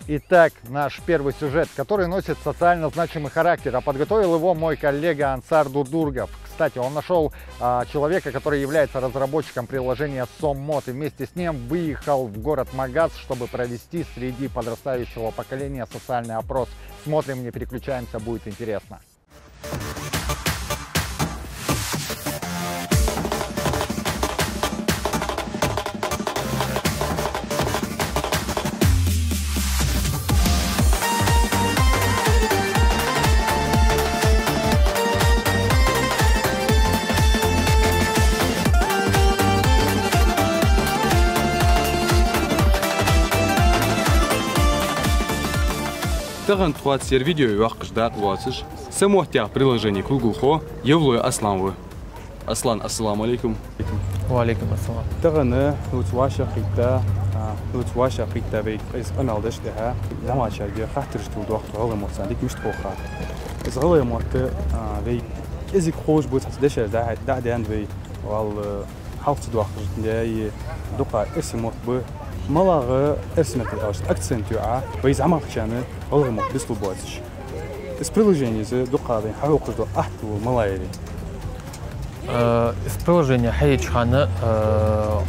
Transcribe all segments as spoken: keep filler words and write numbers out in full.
Итак, наш первый сюжет, который носит социально значимый характер, а подготовил его мой коллега Ансар Дудургов. Кстати, он нашёл, а, человека, который является разработчиком приложения Соммод, и вместе с ним выехал в город Магас, чтобы провести среди подрастающего поколения социальный опрос. Смотрим, не переключаемся, будет интересно. Тахан тхоца ер видео йоаккхаш дакъа лоацаш, Соммод яха приложени кулгалхо Евлой Аслан ва. Аслан, ассаламу Ӏалайкум. Ва Ӏалайкум ассалам. Тахан хӀанз вӀашагӀкхийтта, а, хӀанз вӀашагӀкхийтта вай из къамаьл деш тӀехьа, зӀамагӀчарга хаттараш тӀадоаккх тхо гӀалгӀай мотт царна дика мишта хов хьа. Из гӀалгӀай мотт, а, вай кӀезига ховш бац хьа цу дешара дӀа-, дӀа а даьннад вай, валла, хьалха ца доаккхаш да, е дукха эрсий мотт ба. МалагӀа эрсий меттала аьлча акцент ю Ӏа, вай зӀамагӀчарна гӀалгӀай мотт бицлургбоацаш. Из приложени из дукха вайна хьахьокхаш дола атта ва, малагӀа я ер? Э, из приложени хьаеча хана, э,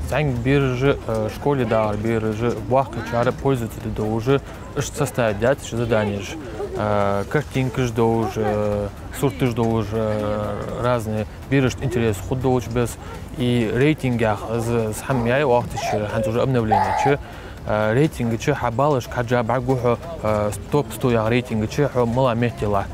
зӀамига бераш а, э, школе дахар бераш а, боккхагӀчар а пользоваться де довж а, иштта составить даьд цар заданеш, э, картинкаш довж а, э, сурташ довж а, э, разные берашта интерес хургдолча беса, и рейтинг яха из, из хӀама яьй оаха цу чура, хӀанз уже обновлени чу, э, рейтинга чу хьа баллашка хьежжа бӀаргагу хьо, э, топ сто яха рейтинга чу хьо малагӀча метте латт.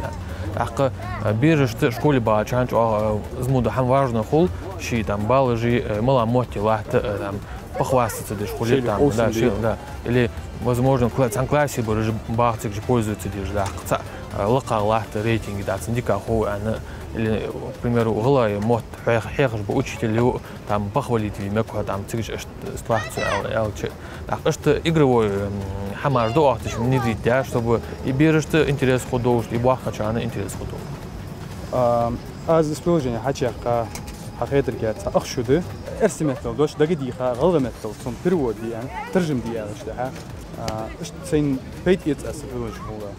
ТӀаккха, э, берашта школе бахачарна чӀоагӀа, э, из мо да хӀама важно хул, ший там баллаш, э, малагӀча метте латт, э, там, похвастаться деш хуле, шоайла там, да, къовсам де, шоайла, да. Или, возможно, кла-, цхьан классе бараш баха цига же пользоваться деш, да, цхьа, э, лакхагӀа латт рейтинге, да, цунна дика хов аьнна, или, к примеру, гӀалгӀай мотт хьех-, хьехаш бола учитель ю, там, похвалить ве мег хьо, там, цига же иштта ситуаци аьл-, аьлча. ТӀаккха иштта игровой, м, хӀамаш да оаха цу чу внедрить даь, чтобы и берашта интерес хургдолаш, и боккхагӀчарна интерес хургдолаш. А, аз из приложени хьачуяьккха, хьа хетарга, цхьа ах шу да. Эрсий меттала дош дагадийха, гӀалгӀай меттала цун перевод де аьнна, таржам де аьлча да хьа. А, иштта сайна пайда эц аз цу приложени чугӀолла.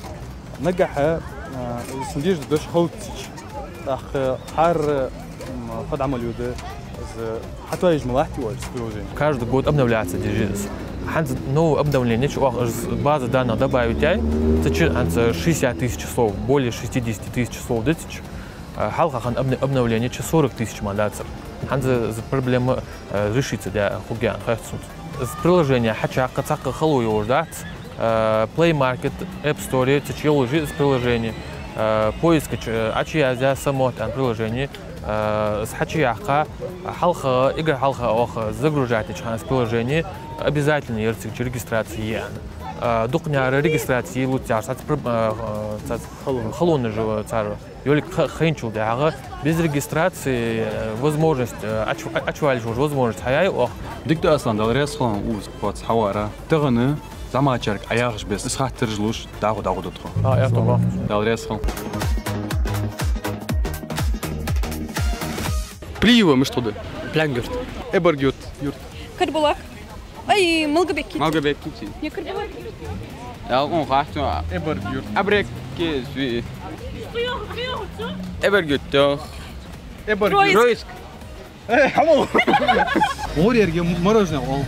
Нагахьа, а, из надежда дош ховццич. ТӀаккха хӀара, м, фу дӀа мел йода, из хьатоаеш ма латт из приложени. Каждый год обновляться деш я из. ХӀанз новое обновлени чу оаха из база данных добавить яьй, цу чу хӀанз шестьдесят тысяч слов, более шестидесяти тысяч слов да цу чу. Э, хьалха хинна обн-, обновлени чу сорок тысяч мара дацар. ХӀанз из проблема, э, решиться даь хургья аьнна хет сона. Из приложени хьачуяккха цхьаккха хало йолаш дац. Э, Play Market, App Store, цу чу йолаш я из приложени. Э, поиска чу, э, Ӏочуяздаь Соммод аьнна приложени. Э, из хьачуяьккха, хьалха, эггара хьалха оаха загружать деча хана из приложени, обязательно яр цига чу регистраци е аьнна. Э, дукхагӀчар регистраци е луц яхаш, цхьацца пр-, э, э, цхьацца халонаш я цар. Йолга ха-, хайначул тӀехьагӀа, без регистрации, э, возможность, э, Ӏоч-, Ӏочуваллаш волча возможность хьаяьй оаха. Дика да, Аслан, Дала раьза хилва хьона укхаза тхоца хьавара. Тахан зӀамагӀчарга Ӏа яхача беса из хаттараш луш, дӀахо, дӀахо да тхо. А, эхь, тоба. Дала раьза хилва. Плиево мишта хургда? Плаьнгурт. Эбарг-Юрт. Юрт. Карабулак. Ай, Малгобекки. Малгобекки чи. Не Карабулак. Ялкъун хатту. Эбарг-Юрт. Абрекки чи. Эбарг-Юрт. Эбарг-Юрт. Эбарг-Юрт. Троицк. Троицк. Э, хӀама. ГӀур еррига мороженое ол.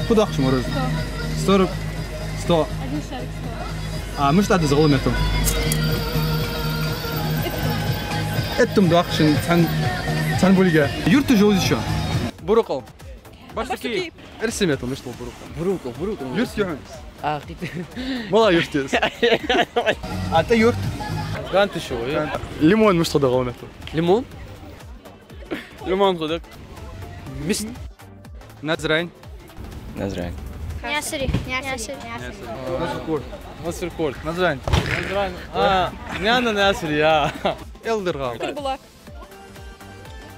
Фу доаккхаш мороженое? Сто. Сорок. Сто. Один шарик сто. А, мишта да из гӀалгӀай меттала? Эттум. Эттум доаккхаш цхьан, цхьан булига. Юрташ йовза шо? Бурукъал. Барсуки. Барсуки. Эрсий меттала мишта оал бурукъал? Бурукъал, бурукъал. Юрт я хьона? А, кхы. МалагӀа юрт я из? А, тӀа юрт. Ганташово я. Лимон мишта хургда гӀалгӀай меттала? Лимон? Лимон хургда. Мис-. Назрань. Назрань. Наьсари. Наьсари. Наьсари. Насркорт. Насркорт. Назрань. Назрань. А, наьна Наьсари, я. Элдергала. Карабулак.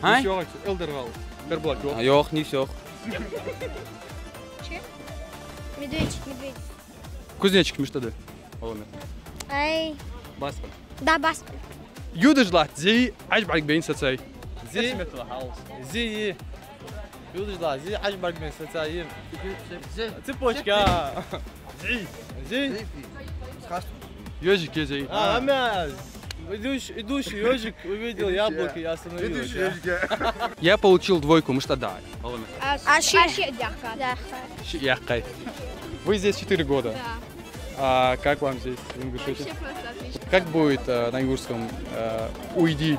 Хьай? Ишо, Элдергала. Карабулак йоах. А, йоах, нийса йоах. Че? Медведь. Медведь. Кузнечик мишта да? Ай. Баспа. Да, баспа. Йодаш латт зи, Ӏаж бӀаргабайна сацай. Зи. Зи. Йодаш латт зи, Ӏаж бӀаргабайна сацай. Цепочка. Зий? Ёжик я зий. А, а мя, идущий, идущий ёжик увидел яблоко и остановился. Ведущий ёжик я. Я получил двойку, мишта да. Аш, аш шиъ яьккхай. Шиъ яьккхай. Вы здесь четыре года? Да. А как вам здесь, в Ингушетии? Вообще просто отлично. Как будет, э, на ингушском, э, «уйди»?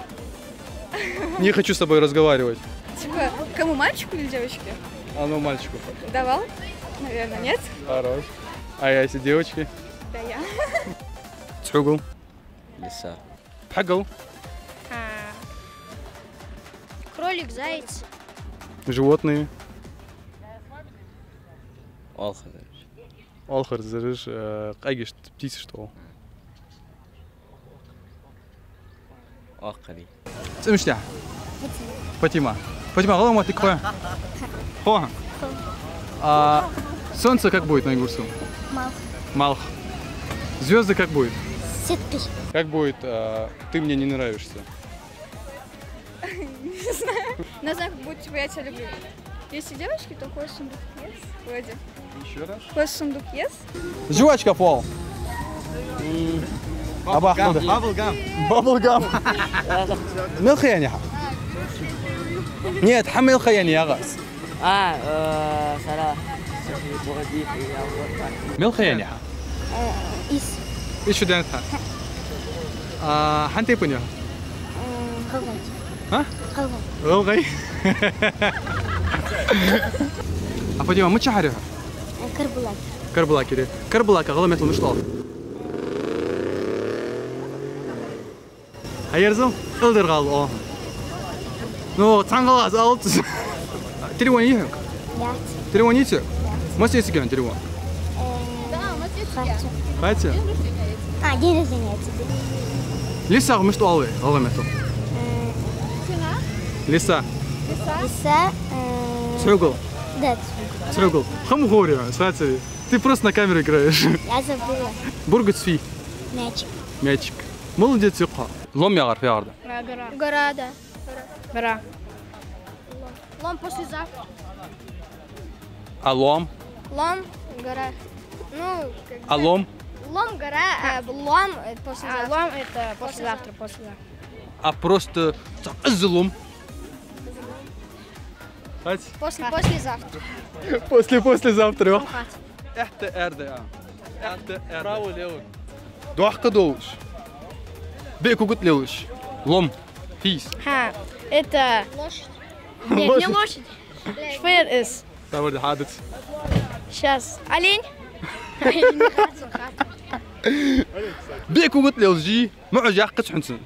Не хочу с тобой разговаривать. Типа, кому, мальчику или девочке? А ну, мальчику. Давал? Наверное, нет? Хорош. А если девочке? Да я. Цхьугул. Лиса. Пхьагул. А, кролик, заяц. Животные. Оалхазараш. Оалхазараш, э, къайгаш, птицаш тӀа. Оакхарий. ЦӀи мишта я? Фатима. Фатима, гӀалгӀай мотт дика хой? Хой. А солнце как будет на ингушском? Малх. Малх. Звёзды как будет? Сеткой. Как будет, а, «ты мне не нравишься»? Не знаю. Но знаю, как будет, типа, «я тебя люблю». Если девочки, то «хоза сундук» есть, вроде. Ещё раз. «Хоза сундук» есть. Жвачка фу я? М, Абах, Бабл гам, ну да. Бабл гам. Бабл гам. Мел ха я яхар? Нет, хьа мел ха я яхар аз. А, э, сара. Мел ха я яхар? Э, из. Из шу даьннад хьа? А хьан тайпан я? Э, гӀалгӀай. А? ГӀалгӀай. ГӀалгӀай? А Фатима, мичахьара я хьо? Э, Карабулак. Карабулакера. Карабулака гӀалгӀай меттала мишта оал? Хьаерзал? Кьилдаргал оал. Ну, цхьан гӀалгӀай аз алац. Телефон йий хьога? Яц. Телефон йий цу? Яц. Масса эциг я хьона телефон? Э, хац. Хац? А, день рождения эциг я. Лисагара мишта оал вай гӀалгӀай меттала? Э, лиса. Лиса, э, цхьугул. Да, цхьугул. Цхьугул. Хам хори, схацари. Ты просто на камеру играешь. Я забыла. Бургац фу я? Мячик. Мячик. Молодец, юха. Лом яхар фу яхар да? Гора. Гора, да. Гора. Лом послезавтра. А лом? Лом, гора. Ну, как бы. А лом? Лом, гора, а лом, э, послезавтра. А лом это послезавтра, послезавтра. А просто цхьа къиза лом? Хац? После, послезавтра. После, послезавтра, йо? Хац. Эхта эрда, а. Эхта эрда. Право, лево. Дохка долаш. Биъ кугат лелаш. Лом. Фу я из? Ха, это лошадь. Нет, не лошадь. Шфер из. Давай, хьадац. Сейчас. Олень? Биъ кугат лелаш жи. Ма Ӏож яккхац хьона цун.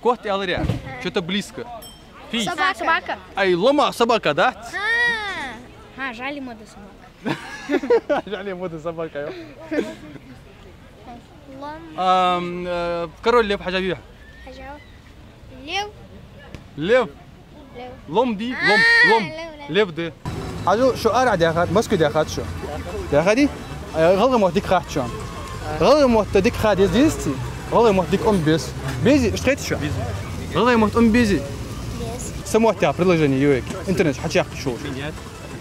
Котта аьлар е? Чё-то близко. Фу я из? Собака. Собака. Ай, лома собака, да? А. Ха, жаль, ма да собака. Жаль, ма да собака, йо. Лом. Ам, э, король лев хьажав? Хьажав. Лев. Лев. Лев. Лом дий? А, лом, лом. Лев, лев. Лев да. Хьажал, шо арахьа даьхад, Москве даьхад шо. Даьхадий? Э, гӀалгӀай мотт дика хац шоана. ГӀалгӀай мотт дика ха деза дезий? ГӀалгӀай мотт дика Ӏомабе беза. Безий, иштта хет шоана? ГӀалгӀай мотт Ӏомабе безий? Беза. Са мотт яха приложени я йоах. Интернет чу хьачуяккха шо.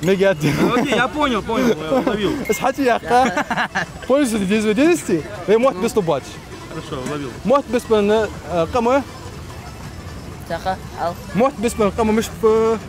Мегат. Окей, я понял, понял, я уловил. Аз хьачуяккха. Пользуйтесь, деза вай дезий? Вай мотт беса лу боацаш. Хорошо, уловил. Мотт беса бенна, э, къам. Цхьа ха, ал. Мотт беса бенна къам мишта ба?